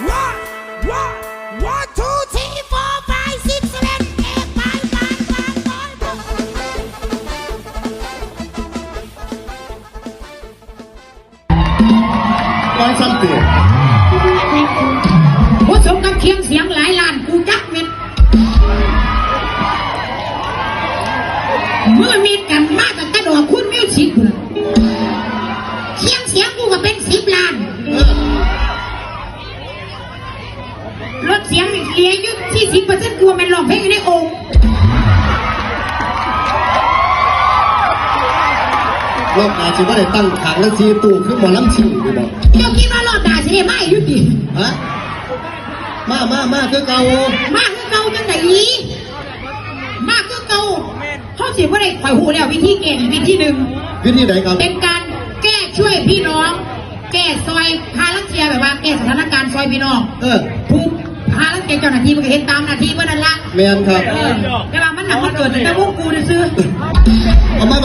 One, one, one, two, three, four, five, six, seven, eight, nine, nine, nine, nine. ວ່າຊັ້ນຕິ ບໍ່ສົມກັບຄຽງສຽງຫຼາຍລ້ານກູຈັກເມັດ. ມືມິດກັນມາຕັ້ງແຕ່ດອກຄູນມິວສິກພຸ້ນລະ ຄຽງສຽງກູກໍເປັນສິບລ້ານ. ເອີ ລົດສຽງນີ້ເຫຼືອຢູ່ສີ່ສິບເປີເຊັນ ກວ່າແມ່ນຮ້ອງເພງຢູ່ໃນໂອ່ງ. ລອບໜ້າຊິບໍ່ໄດ້ຕັ້ງຂ້າງລະສີ່ຕູ້ຄືໝໍລຳຊິງຢູ່ບໍ່? ເຈົ້າຄິດວ່າລອບໜ້າຊິໄດ້ມາຢູ່ຕິ? ຮະ? ມາ ມາ ມາຄືເກົ່າ. ມາຄືເກົ່າຈັ່ງໃດອີກ? ມາຄືເກົ່າ. ເຮົາຊິບໍ່ໄດ້ ຂ້ອຍຮູ້ແລ້ວວິທີແກ້ອີກວິທີໜຶ່ງ. ວິທີໃດຄັບ? ເປັນການແກ້ຊ່ວຍພີ່ນ້ອງ ແກ້ຊ່ອຍ ຫາລາງເທື່ອແບບວ່າແກ້ສະຖານະການຊ່ອຍພີ່ນ້ອງ. ເອີ ຜູ້ ຫາລາງເທື່ອເຈົ້າໜ້າທີ່ເພິ່ນກໍເຮັດຕາມໜ້າທີ່ເພິ່ນນັ້ນລະ. ແມ່ນຄັບ. ເອີ ແຕ່ວ່າມັນນະ ມັນເກີດຕັ້ງແຕ່ວົງກູຊື່ໆ. ເອົາມາ